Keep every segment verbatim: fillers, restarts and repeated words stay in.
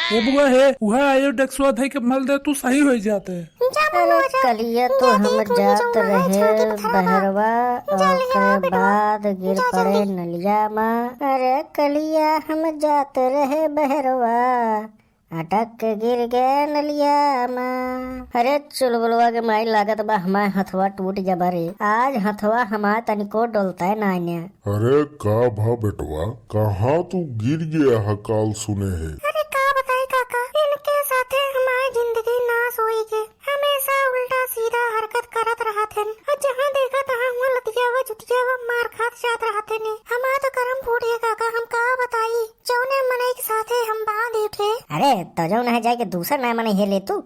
ए बुआ हे, उहे आयोडेक्सवा धइ के मल दे, तू सही होइ जाते। अरे कलिया तो हम जात रहे बहरवा, ओकरे बाद गिर पड़े नलिया मा। अरे कलिया हम जात रहे बहरवा, अटक के गिर गए नलिया मा। अरे चुलबुलवा के माई, लागत बा हमार हथवा टूट गया बा रे। आज हथवा हमार तनिको डोलता है ना ने। अरे का भा बेटवा, कहाँ तू गिर गया है काल सुने है? अरे का बताई काका, इनके साथे हमार जिंदगी नाश होई के। हमेशा उल्टा सीधा हरकत करत रहत हन। और जहाँ देखा तहाँ हुआ लतियावा जुतियावा मार खात जात रहत हन। हमार तो करम फूट गया काका, हम का बताई। जौने मनई के साथे हम बांध उठे। अरे तो जौन है जाए के दूसर नया मनई हे ले तू।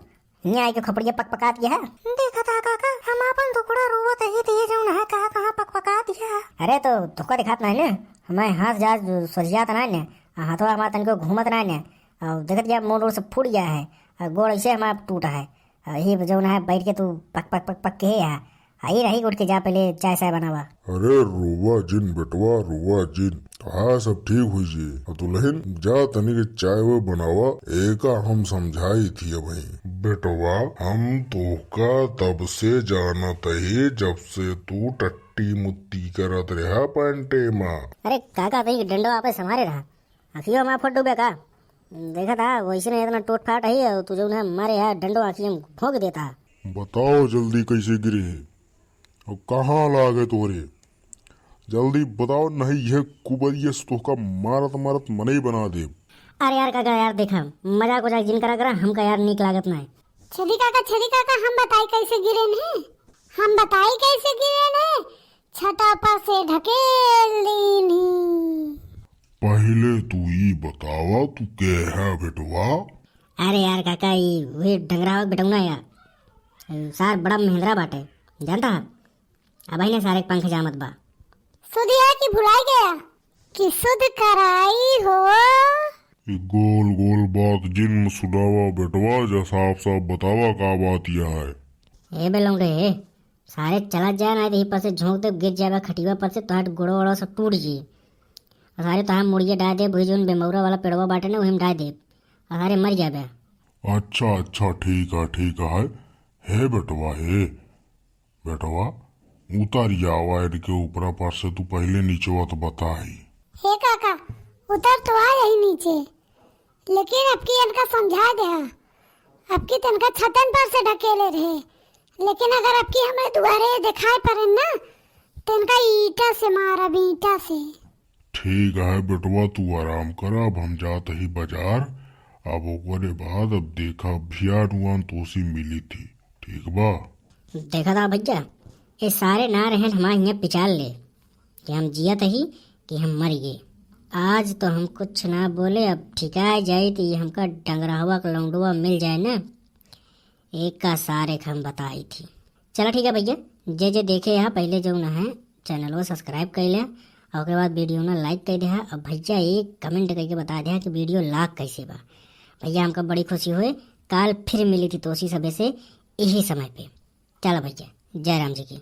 हियाँ आइके खोपड़िया पकपकात गया है। देखत हा काका, हम आपन दुखड़ा रोवत ही, तो ये जौन है कहाँ कहाँ पकपकात गया है। अरे तो धोखा दिखात नाहीं ने, हमारे हाथ जा सोझियात नाहीं ने, आ हाथवा हमार तनिको घूमत नाहीं ने, और देखत गया मूड़ उड़ से फूट गया है, और गोड़ ऐसे हमार टूटा है, और ये जौन है बैठ के तू पक पक पक पक के है, आई रही उठ के जा पहले चाय साय बनावा। अरे रोवा जिन बेटवा, रोवा जिन, तोहार सब ठीक हुई जी। और दुल्हन जा तनी के चाय वो बनावा, एका हम समझाई थी अबही। बेटवा हम तोहका तब से जानत ही जब से तू टट्टी मुत्ती करत रहा पैंटे मा। अरे काका तनी के डंडवा आपे संभारे रहा, अखियो मा फट डूबे का? देखा था वैसे नहीं इतना टूट फाट है, तू जौन है मारे यार डंडो अखियो में भोंक देता। बताओ जल्दी कैसे गिरे है? अब कहाँ लागे तोरे? जल्दी बताओ, नहीं यह कुबरिया से तोहका मारत मारत मनई बना देब। अरे यार काका यार, देखा, मजाक उजाक जिन करा करा, हमका यार नीक लागत नाहीं। छेदी काका, छेदी काका, हम बताई कैसे गिरेन है? हम बताई कैसे गिरेन है? छता पर से ढकेल दीन ही। पहिले तू ई बतावा, तू के है बेटवा? अरे यार काका, ई वे डंगरावा के बेटौना यार, सार बड़ा महेंद्रा बाटे, जानता है? अबही ने सारे के पंख जामत बा। सुधिया की भुलाई गया कि सुध कराई हो। ये गोल गोल बात जिन सुनावा बेटवा, जा साफ साफ बतावा का बात यह है। ए बे लौंडे, सारे चला जाए ना, तो यही पर से झोंक दे, गिर जाए खटिया पर से, तोहार गोड़वा वोड़वा सब टूट जी। और सारे तोहार मुड़िया डाल दे, वही जोन बेमौरा वाला पेड़वा बाटे ना, वही में डाल दे। और सारे मर जाबे। अच्छा अच्छा, ठीक है, ठीक है। हे बेटवा, हे बेटवा, उतर जावा इनके ऊपरा पर से, तू पहिले नीचवा तो बताई। हे काका, उतर तो आ यही नीचे, लेकिन अब की इनका समझा दे, अब की तनका छतन पर से ढकेले रहे, लेकिन अगर अब की हमें दुआरे दिखाई पड़े ना, तो इनका ईटा से मारब, ईटा से। ठीक है बेटवा, तू आराम कर, अब हम जात ही बाजार, अब ओकरे बाद अब देखा भियान उयान तोसी मिली थी, ठीक बा? देखा था भैया, ये सारे ना रहन हमारे यहाँ पिचाल ले कि हम जियत ही कि हम मर गए। आज तो हम कुछ ना बोले, अब ठिकाए जाए तो ये हमका डंगरहवा का लौंडवा मिल जाए ना, एक का सारे का हम बताई थी। चला ठीक है भैया, जे जे देखे यहाँ पहले जो ना है channel को subscribe कर ले, और ओकरे बाद video ना like कर दे। अब भैया एक comment करके बता दे कि video लाग कैसे बा। भैया हमका बड़ी खुशी हुई, काल फिर मिली थी तोसी सबे से यही समय पे। चला भैया, जय राम जी की।